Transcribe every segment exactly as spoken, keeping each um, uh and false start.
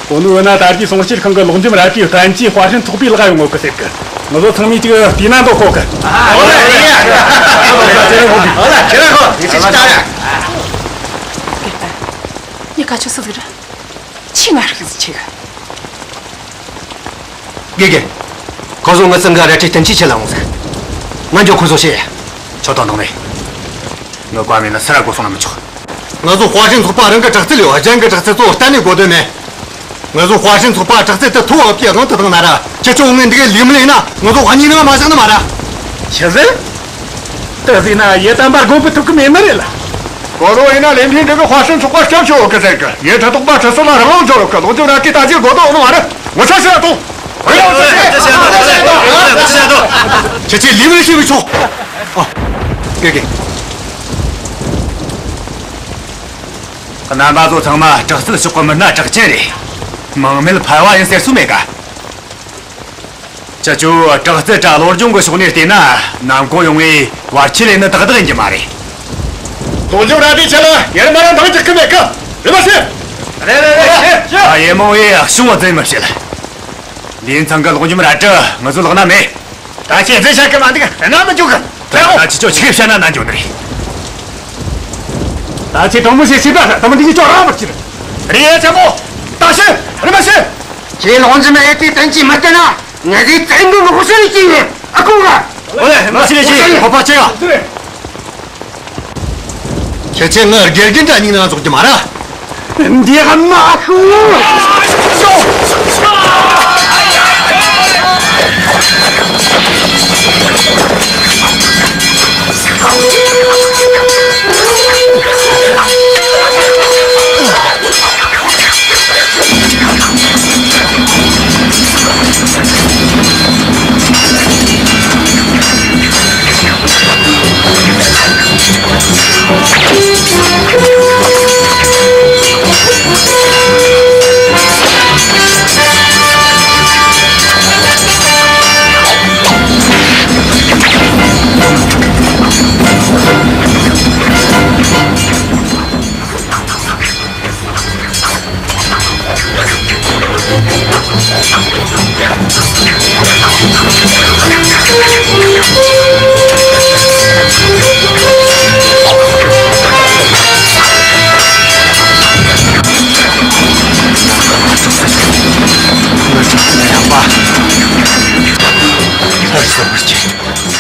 གོ་ནོ་ན་དར་རྒྱས་སྲུང་སྐྱེལ་ཁང་གི་ལོག་འཇོམས་རལ་གྲིའི་བསྟན་བཅོས་ཧྭ་ཧྲན་ཚོགས་པའི་ལག་ཡོང་ངོ་གི་ཟེར་གི། ང་ཚོ་ཚང་མས་ཅིག་བལྟས་ན་འདོད་གོ་གི། ཨོ་ལེ། ཨོ་ལེ། ཁྱེད་རང་ཁོ་ཡིན་ཅི་ཅི་ལྟ་ཡ། ངས་ཁ་ཆུ་སུ་ཟིག་ར། ཆི་ང་རིག་ཟིག་ཆེ་གི། དགེ་རྒན། ཁོ་ཚོ་ངི་ཚང་གི་རལ་གྲིའི་བསྟན་བཅོས་ཁྲིད་ལ་འོང་ཟེར། ང་འགྱོ་ཁོ་ཚོ་བཤད་ཡ། ཁྱོད་དོན་དག་མེད། ངི་བཀའ་མེད་ན་སུ་ར་སྒོ་སོང་ན་མི་ཆོག་ང་ཚོ་ཧྭ་ཧྲན་ཚོགས་པ་རང་གི་དྲག་རྩལ་ཡོད། གཞན་གི་དྲག་རྩལ་ཚོ་གཏན་ནས་དགོས་དོན་མེད། ང་ཚོ་ཧྭ་ཧྲན་ཚོགས་པ་དྲག་རྩལ་དེ་མཐོ་བ་བའི་དབང་དུ་བཏང་ན་ར། ཁྱེད་ཆོ་ངས་འདི་གའི་ལས་མི་ལས་ན་ང་ཚོ་ཧྭ་ཉིན་ནང་མ་བཞག་ནི་མ་ར། ཆི་ཟེར། དེ་ཟིག་ན་ཡི་དམ་པ་དགོངས་པ་ཐོབ་གི་མེད་ནི་རེད་ལ། གོ་རོ་ཡིན་ན་ལས་མཁན་འདི་གི་ཧྭ་ཧྲན་ཚོགས་པ་སྐྱབས་བཅོལ་གི་ཟེར་གི། ཡི་ཁྲི་དོག་པ་ཁྲི་སོ་ལ་རང་དབང་འབྱོར་གི། ལོག་འཇོམས་རལ་གྲི་ལྟ་རྒྱུ་དགོས་དོན་ནི་མ་རེད། ངོ་ཚ་ཤི་ར་ཐོངས། ཁྱེད་ཆོས་ལས་མི་བྱེད་མི་ཆོག་ཨ། དགེ་རྒན། རྣམ་པ་ཚོ་ཚང་མ་དྲག་རྩལ་ཕྱོགས་གི་མི་སྣ་གྲགས་ཅན་རེད། མིང་མེད་ཕལ་བ་ཡིན་ཟེར་སྲོལ་མེད་ཀ། ཁྱེད་ཆོས་དྲག་རྩལ་ར་བློ་སྦྱོང་གི་ཕྱོགས་ནས་བལྟས་ན། ནང་ཁོངས་ཡོང་བའི་བར་ཆད་ལས་ནི་ཏག་ཏག་ཡིན་གྱི་མ་རེད། ལོག་འཇོམས་རལ་གྲིའི་ཆེད་ལ་ཡར་མར་ར་འདང་རྒྱག་གི་མེད་ཀི། རེད་མ་ཤེས། རེད་རེད་རེད། ད་ཡེ་མོ་ཡེ་ཤུང་བ་ཙམ་མི་བཤད། ལིན་ཚང་གི་ལོག་འཇོམས་རལ་གྲི་ང་ཚོ་ལག་ན་མེད། ད་ཁྱེད་རྫུན་བཤད་གི་མ་འདུག་ན་མི་འཇུག་གི། ད་ད་ཁྱེད་ཆོས་ཆི་གེ་བཤད་ན་ན་འཇོག་ནི་རེད། ད་ཁྱེད་དྲང་མོ་བཤད། ཤེས་པ་ད་མི་འདི་གི་ཅོག་རང་མ་ཁྱེར། རེད་ཡ་ཆེན་པོ། ད་ཤེས་རེད་མ་ཤེས། ཁྱེད་ལོག་འཇོམས་རལ་གྲིའི་བསྟན་བཅོས་མི་བསྟན་ན། ང་ཚོས་བཙན་པོའི་ངོ་ཤེས་ཀྱི་ཡིན། ཨ་ཁུ་ག་ཨོ་ལེ། མ་ཤེས་ལེ་ཤེས། ཁོ་པ་ཆེ་ག་ཁྱེད་ཆོས་ངའི་དགེ་རྒན་འདྲ་སྙིང་ནང་འཛུགས་རྒྱུ་མ་རེད། འདི་ག་མ་ཤོག་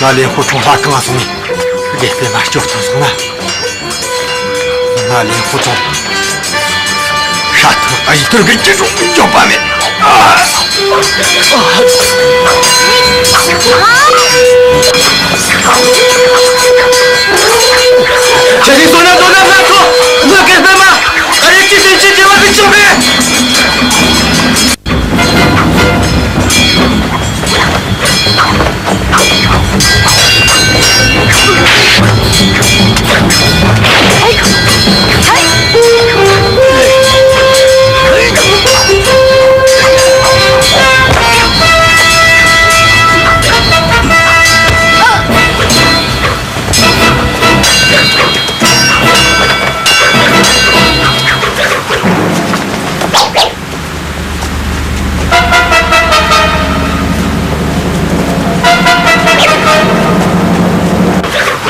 ང་ལེན་ཧུ་ཚང་ལྷ་ཁང་སོང་ནས་དགེ་སྤེལ་མ་སྐྱོར་ཐུབ་སོང་ན། ང་ལེན་ཧུ་ཚང་ཤ་ཐུར་ཨ་ཡི་ཐུར་གི་སྐྱིད་སོང་འཇོག་པ་མེད། ཁྱེད་ཀྱིས་བསོད་ནམས་བསོད་ནམས་མ་ཐོབ། ང་དགེ་སྤེལ་མ་ཨ་རེ་ཅི་ཟེར་ཅི་དེ་བ་གི་ཆོག་གི།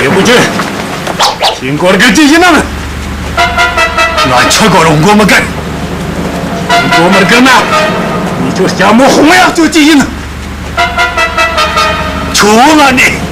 ཡེ་པུ་ཅུན། ཁྱོས་མགོ་སྒུར་རྒྱུ་ཡིན་ནམ། ང་ཁྱོའི་མགོ་རུ་མགོ་མི་སྒུར། མགོ་མི་སྒུར་ན། ངས་ཁྱོད་ལྕམ་མོ་ཧོང་ཡག་གཅོད་རྒྱུ་ཡིན། ཁྱོད་ང་ནས།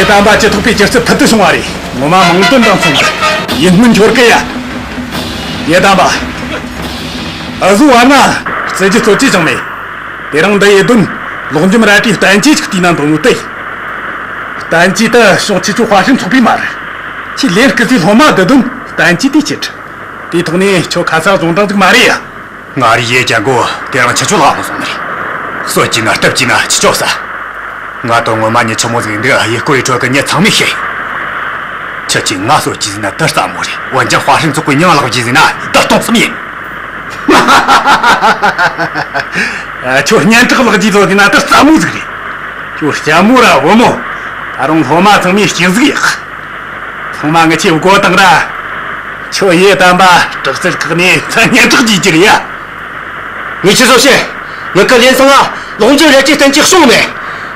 དམ་པ་ཅི་ཐོག་པའི་སྒྱུ་རྩལ་ཕུལ་དུ་བྱུང་བ་རེད། ངོ་མ་མིང་དོན་དང་མཚུངས་གི། ཡིད་སྨོན་འཆོར་གི་ཡ། ཡེ་དམ་པ། འུ་ཟོ་བར་ན་རྩེ་རྒྱུ་རྩོད་རྒྱུ་ཅང་མེད། དེ་རིང་འདི་ཡི་དོན་ལོག་འཇོམས་རལ་གྲིའི་བསྟན་བཅོས་ཅིག་བལྟས་ན་འདོད་ནོ་དེ། བསྟན་བཅོས་དེ་ཕྱོགས་ཁྱེད་ཆོ་ཧྭ་ཧྲན་ཚོགས་པའི་མ་རེད། ཁྱེད་ལས་སྐུ་ཚེ་སློབ་མ་བསྡུ་དོན་བསྟན་བཅོས་དེ་ཆེད། དེའི་ཐོག་ནས་ཁྱོད་ཁ་ཚ་གཞུང་དྲང་ཟིག་མ་རེད་ཡ། ང་རེ་ཡེ་རྒྱལ་མགོ་དེ་རིང་ཁྱེད་ཆོ་ལྷག་ལ་སོང་ནི་རེད། གསོད་ཀྱི་ན་གཏུབ་ཀྱི་ན་ཁྱེད་ཆོ་ས། ང་དོན་ངོ་མ་མྱི་ཆི་མོ་ཟིག་འདུག་ཡུལ་སྐོར་རི་ཁྲོད་གི་མྱི་ཚང་མས་ཤེས། ཁྱེད་ཀྱིས་ང་གསོད་ཀྱི་ཟེར་ན་དེ་སླ་མོ་རེད། འོན་ཀྱང་ཧྭ་ཧྲན་ཚོགས་པའི་མྱིང་བརླག་རྒྱུ་ཟེར་ན་དེ་སྟོང་བསམ་ཡིན། ཨ། ཁྱོད་སྙན་གྲགས་བརླག་རྒྱུ་ཟོ་ཟེར་ན་དེ་སླ་མོ་ཟིག་རེད། ཁྱོད་ལྕམ་མོ་ར་བུ་མོ། ད་རུང་སློབ་མ་ཚང་མས་སྐྱིད་ཟིག་ཡག་ཚང་མ་ངི་ཆོའི་མགོ་བཏང་ར། ཁྱོད་ཡེ་དམ་པ་དྲག་རྩལ་ཁག་ནས་མཚན་སྙན་གྲགས་རྒྱས་རྒྱུ་རེད་ཡ། ངས་ཁྱེད་ཚོ་བཤད། ངི་ཀ་ལེན་སང་ང་ལོག་འཇོམས་རལ་གྲིའི་བསྟན་བཅོས་བྱུང་མེད།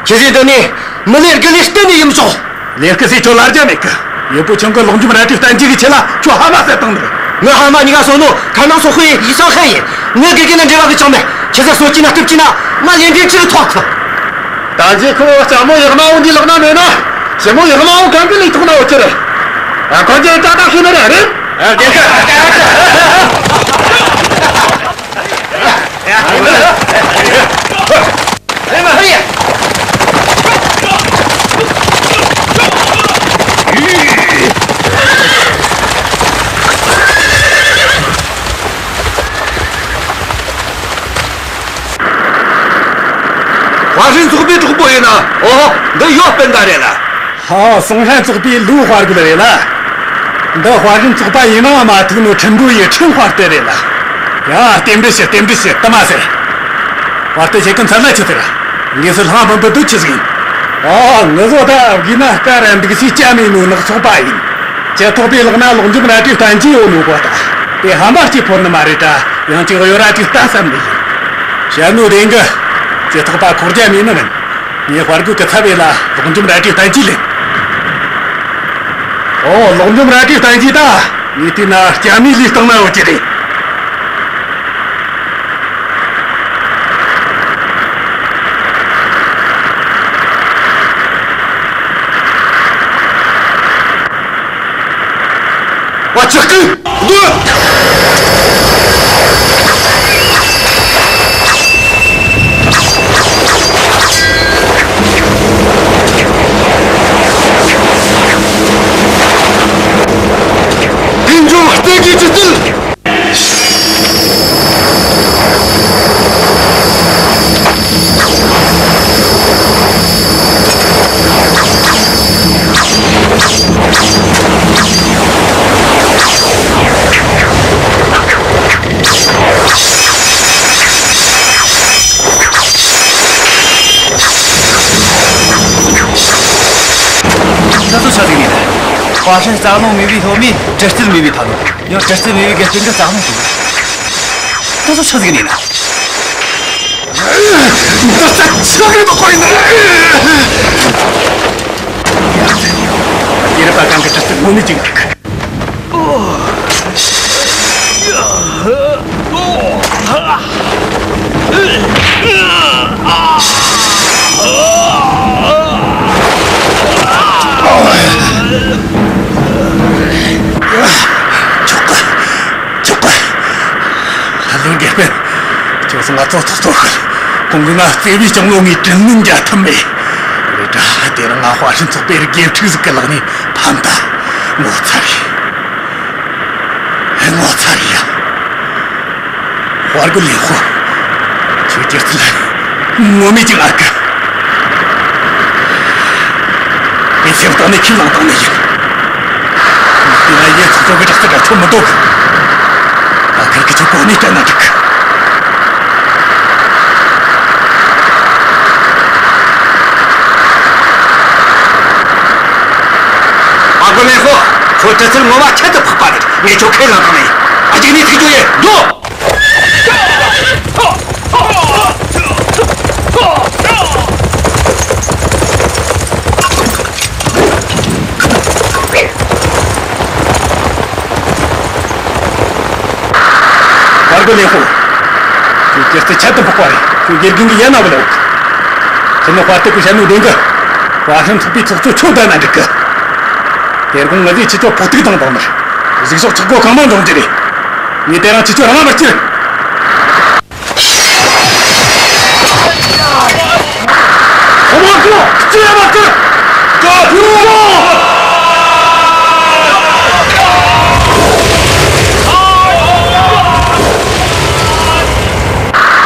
ཁྱེད་ཚོས་འདི་ནས་མི་ལས་དགུ་ལས་གཏན་ནས་ཡིན་མི་ཆོག་ལས་སྐུ་ཚེ་ཁྱོད་ལ་རྒྱ་མེད་གི། ཡོད་པོ་ཆུང་གི་ལོག་འཇོམས་རལ་གྲིའི་བསྟན་བཅོས་གི་ཆེད་ལ་ཁྱོད་ཕ་མ་བསད་བཏང་ནི་རེད། ངི་ཕ་མ་གཉིས་ཀ་གསོད་ནོ་ཁ་ནང་སོག་ཁོའི་ཡིག་ཚང་ཁ་ཡིན། ངི་དགེ་རྒན་ན་འབྲེལ་བ་གི་ཅང་མེད། ཁྱེད་ཚོ་གསོད་ཀྱི་ན་གཏུབ་ཀྱི་ན་ང་ལས་འབྲས་ཁྱེད་ལ་ཐོག་ཐུབ། ད་རྗེས་ཁོ་ལྕམ་མོ་ཡག་མ་བོ་འདི་ལག་ན་མེད་ན། ཞི་མོ་ཡག་མ་བོ་གང་གི་ལུས་ཐོག་ན་ཡོད་ཀྱི་རེད། ཨ། ཁོ་ཚོས་ད་ད་ཤེས་ནི་རེད། རེད། ཨ། དེ་ཁ། ཨེ་མ་ཧུ་ཡ། ཧྭ་ཧྲན་ཚོགས་པའི་གྲོགས་པོ་ཡིན་ན། ཨོ། འདི་ཡོ་སྤུན་ཟླ་རེད་ལ། ཧ། སུང་ཧྲན་ཚོགས་པའི་ལུའུ་དཔའ་རྒོད་རེད་ལ། འདི་ཧྭ་ཧྲན་ཚོགས་པ་ཡིན་ནའང་མ་ཐུག་ནོ་ཁྲིན་པུའུ་ཡི་ཁྲིན་དཔའ་རྟུལ་རེད་ལ། ཡ། རྟེན་འབྲེལ་ཞུ། རྟེན་འབྲེལ་ཞུ། དུ་མ་ཟེར། དཔའ་རྟུལ་ཁྱེད་ཀྱི་མཚན་ལ་ཆི་ཟེར། ངེས་སུ་ལྷང་བུན་པུ་དུ་ཆི་ཟིག་ཡིན། ཨོ། ངུ་ཟོ་ད་བགོས་ན་དཀའ་ར་འདུག་སའི་ཅ་མེད་ནོ་ནག་ཚོགས་པ་ཡིན། ཅི་ཐོག་པའི་ལག་ན་ལོག་འཇོམས་རལ་གྲིའི་བསྟན་བཅོས་ཡོད་ནོ་གོ་ད། དེ་ཧམ་པ་སྐྱེ་ཕོད་ནི་མ་རེད་དྲ། ཡང་ཅིག་གཡོ་ར་ཅིག་ལྟ་བསམ་ནི་ཡིན། བཤད་ནོ་བདེན་གི། ཅི་ཐོག་པ་ཁོག་རྒྱ་མེད་ནི་མིན། ངས་དཔའ་རྒོད་ཀྱི་ཚབ་བྱས་ལ་ལོག་འཇོམས་རལ་གྲིའི་བསྟན་བཅོས་ལེན། ཨོ། ལོག་འཇོམས་རལ་གྲིའི་བསྟན་བཅོས་ད། ངས་བལྟས་ན་སྐྱ་མིའི་ལུས་སྟེང་ན་ཡོད་ཀྱི་རེད། བ་ཆག་གི་འདུག་དེ་འཇོག་སྟེ་གི་ཅི་སྟེ། ད་ཚོ་ཆ་ཟིག་ནས་ཧྭ་ཧྲན་རྩ་རླུང་མེད་པའི་སློབ་མས་གྲི་རྩལ་མེད་པའི་ཐ་ནོ། ཡང་གྲི་རྩལ་མེད་པའི་དགེ་སྤུན་གྱི་རྩ་རླུང་དེ། ད་ཚོ་ཆི་ཟིག་ནས་ན། འདི་ས་ཆི་ཟིག་ནས་ཁོ་ཡིན་ན། ཡ། དེ་རུ་པ་གང་གི་གྲི་རྩལ་ངོ་མས་ཅིག་འགག་གི། ཆོག་གི། ཆོག་གི། ལོ་རྒན་པས། ཁྱོད་ཚོ་ང་ཚོ་ཐོག་ཐོག་གི། ཁོང་གིས་ང་བརྩེ་བའི་ལྕང་ལོ་ངའི་དྲིན་ལན་འཇལ་ཐུབ་མེད། རེད་དྲ། དེ་རིང་ང་ཧྭ་ཧྲན་ཚོགས་པའི་དགེ་ཕྲུག་ཟིག་གི་ལག་ནས་ཕམ་ཐལ། ངོ་ཚ་རེད། ངོ་ཚ་རེད་ཡ། དཔའ་རྒོད་ལེན་ཧོ། ཁྱོད་ཀྱི་རྩལ་ངོ་མས་ཀྱང་ཨར་གི། ངས་སེམས་གཏིང་ནས་ཁས་བླངས་བཏང་ནི་ཡིན། དེ་ན་ཡེ་ཚོགས་གཙོ་གི་དྲག་རྩལ་ར་ཁྱོད་མི་འདོད་གི། ཨ་ཁར་གི་ཁྱོད་གོ་གནས་སྤྲད་ན་འགྲིག་གི། དཔའ་རྒོད་ལེན་ཧོ། ཁྱོད་གྲི་རྩལ་ངོ་མ་ཁྱད་དུ་འཕགས་པ་རེད། ངས་ཁྱོད་ཁས་བླངས་བཏང་ནི་ཡིན། ཨ་ཅིག་ནས་ཐུག་རྒྱུ་ཡིན། འགྲོ། དཔའ་རྒོད་ལེན་ཧོ། ཁྱོད་ཀྱི་རྩལ་ཁྱད་དུ་འཕགས་པ་རེད། ཁྱོད་དགེ་རྒན་གྱི་ཡན་ན་བུད་ལོག་ཁྱེད་ནི་དཔའ་རྟུལ་གྱི་བཤད་ནོ་བདེན་གི། ད་ཕན་ཐོགས་པའི་ཚོགས་གཙོ་ཁྱོད་བསྡད་ན་འགྲིག་གི། དེ་དགོང་ང་ཚོས་ཁྱེད་ཚོ་ཕོག་ཐུག་བཏང་བཏང་ནི། གཟིག་ཤོག་ཆག་སྒོ་གང་མང་འབྱུང་རྒྱུ་རེད། ངས་དེ་རིང་ཁྱེད་ཚོ་རང་ལ་མི་སྐྱུར། ཁོ་མོ་ཚོ་ཅི་ཡང་མ་སྐྱུར།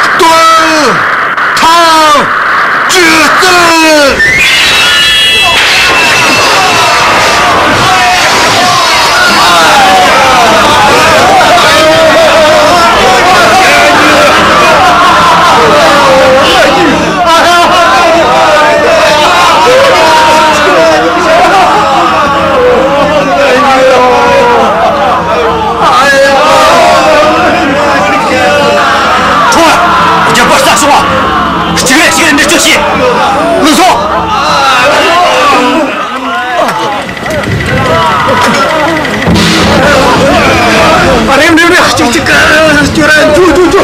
སྟོན། ཐང་། ཇི་ལྟར། ཁྲོ་བ། རྒྱལ་པོ་ལྟ་སོང་བ། གཅིག་རེ་གཅིག་རེ་འདྲི་གཅོད་བྱེད། ལུགས་སོ། རེམ་རེམ་རེ་གཅིག་གཅིག་གཅིག་ར་འཇུ་འཇུ་འཇུ།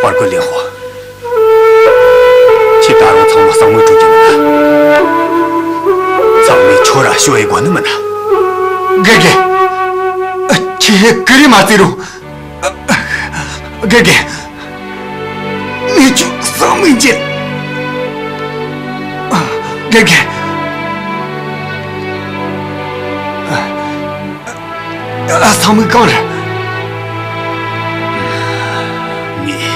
པར་རྒོད་ལེན་ཧོ། ཁྱེད་ད་རུང་ཚང་མ་གསང་མོལ་སྤྲོད་རྒྱུ་མིན་ན། ཚང་མས་ཁྱོད་ར་ཞུ་ཡི་དགོས་ནི་མིན་ན། དགེ་རྒན། ཁྱེད་ཀི་རེ་མ་བརྩི་རུང་། དགེ་རྒན། ངས་ཁྱོད་གསང་མོལ་བྱེད། དགེ་རྒན། གསང་མོལ་གང་རེད། ངས་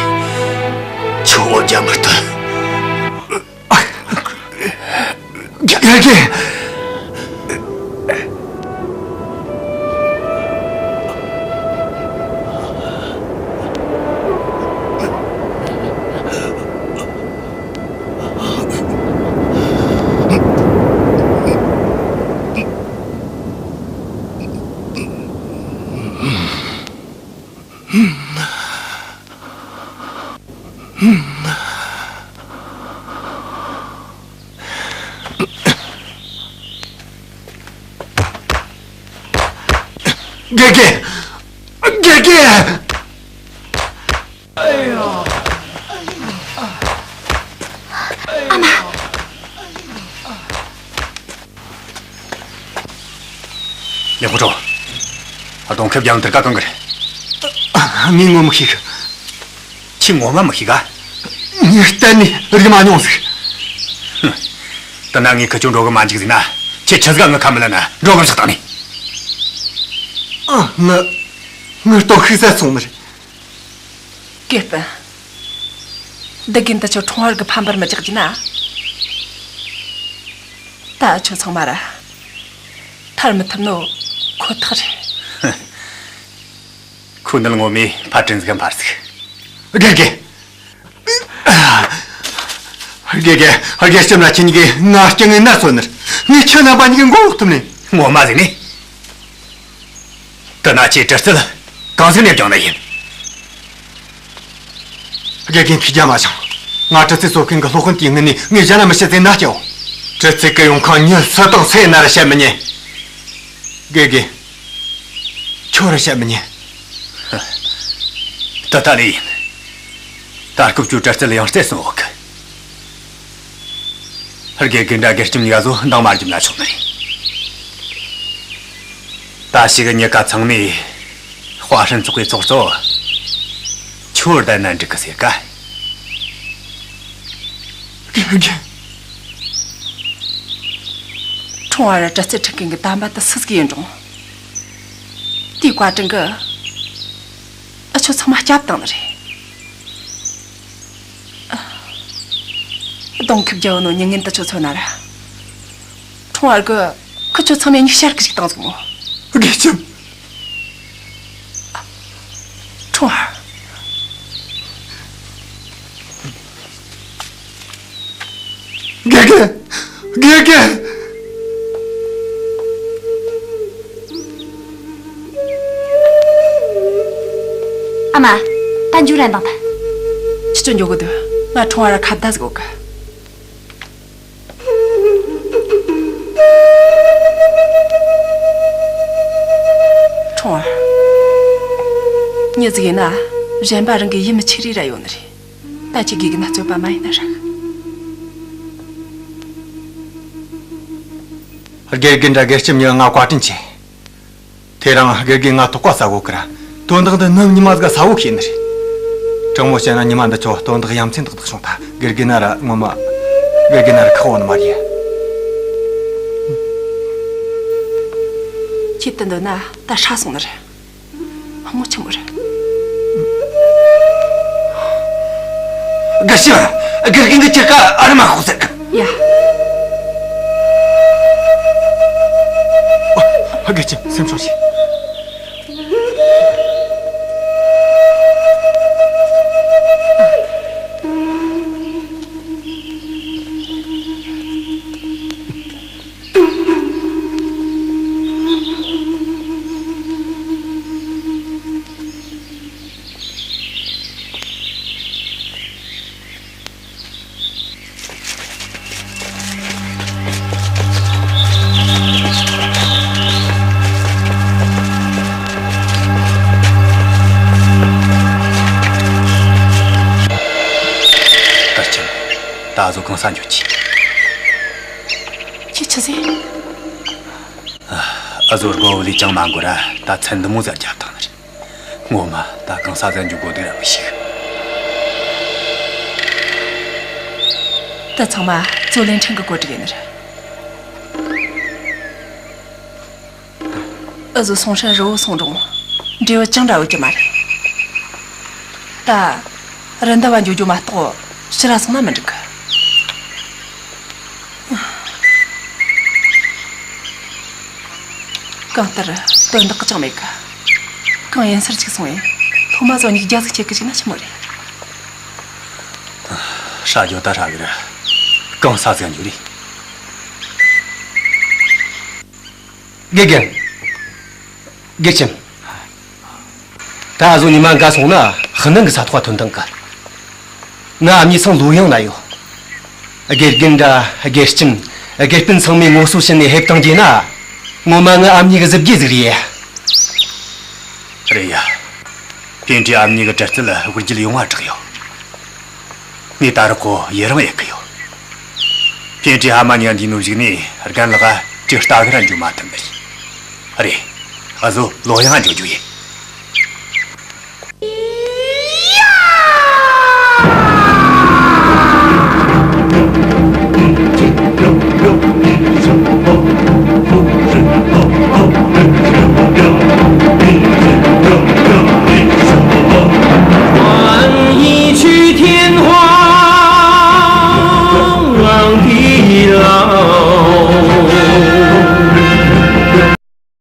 ཁྱོད་བརྒྱབ་མི་ཐུབ། རྒྱ་རྒྱ། དགེ་རྒན། དགེ་རྒན། ཨ་མ། ལེན་ཧུ་ཁྲོ། ཨ། གདོང་ཁེབས་རྒྱག་ནི་དེར་ཀ་གང་གི་རེད། ངས་ངོ་མི་ཤེས་གི། ཁྱོས་ངོ་མ་མི་ཤེས་ག། ངས་གཏན་ནས་རིག་མ་མྱོང་ཟིག། ཧུམ། དེ་ན་ངས་ཁི་ཆོ་འགྲོ་གི་མ་འཇུག་ཟེར་ན། ཁྱེད་ཆི་ཟིག་ག་ངི་ཁ་མི་ལ་ན་འགྲོ་གི་བཞག་བཏང་ནི། ཨ། ངི་ངི་ལྟོ་ཤི་ས་སོང་ནི་རེད། དགེ་སྤུན། བདུད་རྒན་དེ་ཆོ་ཁྲོང་བར་གི་ཕམ་པར་མི་རྒྱག་རྒྱུ་ན། ད་ཆོ་ཚང་མ་ར་ཐར་མི་ཐུབ་ནོ་ཁོ་ཐག་རེད། ཁོ་འདི་ངོ་མས་ཕར་དྲིན་ཟིག་གམ་ཕར་ཟིག། དགེ་རྒན། དགེ་རྒན། དགེ་ལྕམ་ལགས་ཁྱེད་གཉིས་ཀས་ང་སྐྱེ་ངའི་ནད་གསོ་ནི་རེད། ངས་ཁྱེད་རྣམ་པ་གཉིས་ཀའི་མགོ་གཡོག་ཐུབ་ནས། ངོ་མ་ཟིག་ནས། དེ་ན་ཁྱེད་གྲི་རྩལ་གང་ཟིག་ནས་སྦྱངས་ནི་ཡིན། དགེ་རྒན། ཁྱེད་རྒྱ་མ་ཞིང་། ང་གྲི་རྩལ་གསོ་མཁན་གྱི་སློབ་དཔོན་དེའི་སྔུན་ནས་ངས་གཞན་ལ་མི་བཤད་ཟེར་ན་སྐྱེའོ། གྲི་རྩལ་གི་ཡོང་ཁུངས་མྱི་སུ་དང་སུ་ཡིན་ན་ར་བཤད་མི་ཉན། དགེ་རྒན། ཁྱོད་ར་བཤད་མི་ཉན། ད་ད་ལེ་ཡིན། ད་སྐབས་ཁྱོད་གྲི་རྩལ་ཡང་རྩེ་སོང་འོག་གི། དགེ་རྒན་དྲ་དགེ་ལྕམ་གཉིས་ཀ་ཚོ་འདང་མ་རྒྱབ་ན་ཆོག་ནི་རེད། ད་ཞིག་གི་མྱི་ཀ་ཚང་མས་ཧྭ་ཧྲན་ཚོགས་པའི་ཚོགས་གཙོ་ཁྱོད་བསྡད་ན་འགྲིག་གི་ཟེར་ག། དགེ་རྒན། ཁྲུང་ཨར་གྲི་རྩལ་ཁྲིད་མཁན་གི་དམ་པ་དེ་སུ་ཟིག་ཡིན་རུང་། དེའི་བཀའ་དྲིན་གིས་ཨ་ཆོ་ཚང་མ་སྐྱབས་བཏང་ནི་རེད། གདོང་ཁེབས་རྒྱག་ནོ་མྱི་ངན་དེ་ཆོ་ཚོ་ན་ར། ཁྲུང་ཨར་གིས་ཁི་ཆོ་ཚང་མའི་མྱིག་ཞར་གི་ཞིག་བཏང་ཟིག་མོ། དགེ་ལྕམ། ཁྲུང་ཨར། དགེ་རྒན། དགེ་རྒན། ཨ་མ། ད་འཇུ་རན་དང་ད། ཁྱི་ཆོ་འཇོག་གི་འདུག་ང་ཁྲུང་ཨར་ཁ་བརྡ་ཟིག་གོ་གི། ཁྲུང་ཨར། མྱི་ཟིག་ཡིན་ན་གཞན་པ་རང་གི་ཡིད་མི་ཆེས་རེ་ར་ཡོད་ནི་རེད། ད་ཁྱེད་དགེ་རྒན་ན་རྩོད་པ་མ་ཡེད་ན་ཧྲ་གི། དགེ་རྒན་དྲ་དགེ་ལྕམ་གཉིས་ང་བཀའ་དྲིན་ཆེ། དེ་རིང་དགེ་རྒན་ང་དོགས་པ་ཟ་གོ་གི་ར། དོན་དག་འདི་ནམ་ཉི་མ་ཟིག་ག་ཟ་བོ་ཤེས་ནི་རེད། དྲང་མོ་བཤད་ན་ཉི་མ་འདི་ཆོ་དོན་དག་ཡ་མཚན་ཏག་ཏག་བྱུང་ཐལ། དགེ་རྒན་ན་ར་ངོ་མ། དགེ་རྒན་ན་ར་ཁག་པོ་ནི་མ་རེད། ཁྱེད་དེ་འདོད་ན་ད་ཧྲ་སོང་ནི་རེད། ཧ་མོ་ཆེན་མོ་རེད། དགེ་ལྕམ། དགེ་རྒན་གིས་ཁྱེད་ཀ་ཨ་རི་མ་ཤོག་ཟེར་གི། ཡ། ཨ། དགེ་ལྕམ་སེམས་ཆུང་བྱོས། ད་ཆ་ད་གཟོད་གང་ས་འགྱོ་ཆི། ཁྱེད་ཆི་ཟེར། ཨ་ཟོ་སྒོ་བུ་ལས་ཅང་མ་འགོར་ར་ད་ཚན་འདི་མོ་ཟ་རྒྱབ་བཏང་ནི་རེད། ངོ་མ་ད་གང་ས་ཟ་འཇུག་གོ་འདུག་ར་མི་ཤེས། ད་ཚང་མ་ཙོ་ལིན་ཁྲིན་གི་བཀོད་སྒྲིག་ཡིན་ནི་རེད། ཨ་ཟོ་སུང་ཧྲན་རི་བོ་སོང་རུང་འབྲས་བུ་ཅང་འདྲ་ཡོད་རྒྱུ་མ་རེད། ད་རི་འདབས་བ་འགྱོ་རྒྱུ་མ་གཏོགས་ཕྱི་ར་སོང་ན་མི་འགྲིག་གི། གང་ལྟར་དོན་དག་གི་ཅང་མེད་གི། གང་ཡིན་སར་ཅིག་སོང་ཡིན། སློབ་མ་ཚོ་མྱིག་རྒྱ་ཟིག་སྐྱེད་གི་ཅིག་ན་ཆི་མོ་རེད། ཧྲ་རྒྱོ་ད་ཧྲ་གི་ར། གང་ས་ཟིག་འགྱོ་རེད། དགེ་རྒན། དགེ་ལྕམ། ད་གཟོད་ཉི་མ་འགའ་སོང་ན་ཧི་ནན་གི་ས་ཐོག་ཐོན་ཐང་གི། ང་ཨ་མྱེས་ཚང་ལོ་ཡང་ན་ཡོད། དགེ་རྒན་དྲ་དགེ་ལྕམ། དགེ་སྤུན་ཚང་མས་ངོ་སོ་བྱིན་ནས་ཕེབས་བཏང་རྒྱུ་ན། ངོ་མ་ངའི་ཨ་མྱེས་གི་གཟི་བརྗིད་ཟིག་རེད། རེད་ཡ། ཕན་བདེའི་ཨ་མྱེས་གི་གྲི་རྩལ་བུ་རྒྱུད་ཡོང་བ་དྲག་ཡོད། ངས་ད་རག་གོ་ཡི་རང་ཡེད་གི་ཡོད། ཕན་བདེའི་ཕ་མ་གཉིས་ཀ་འདས་ནོ་གཞུག་ནས་རྒན་ལགས་ཅིག་ལྟ་གི་ར་འཇུག་མ་ཐུབ་ནི་རེད། རེད། ཨ་ཟོ་ལོ་ཡང་འགྱོ་རྒྱུ་ཡིན།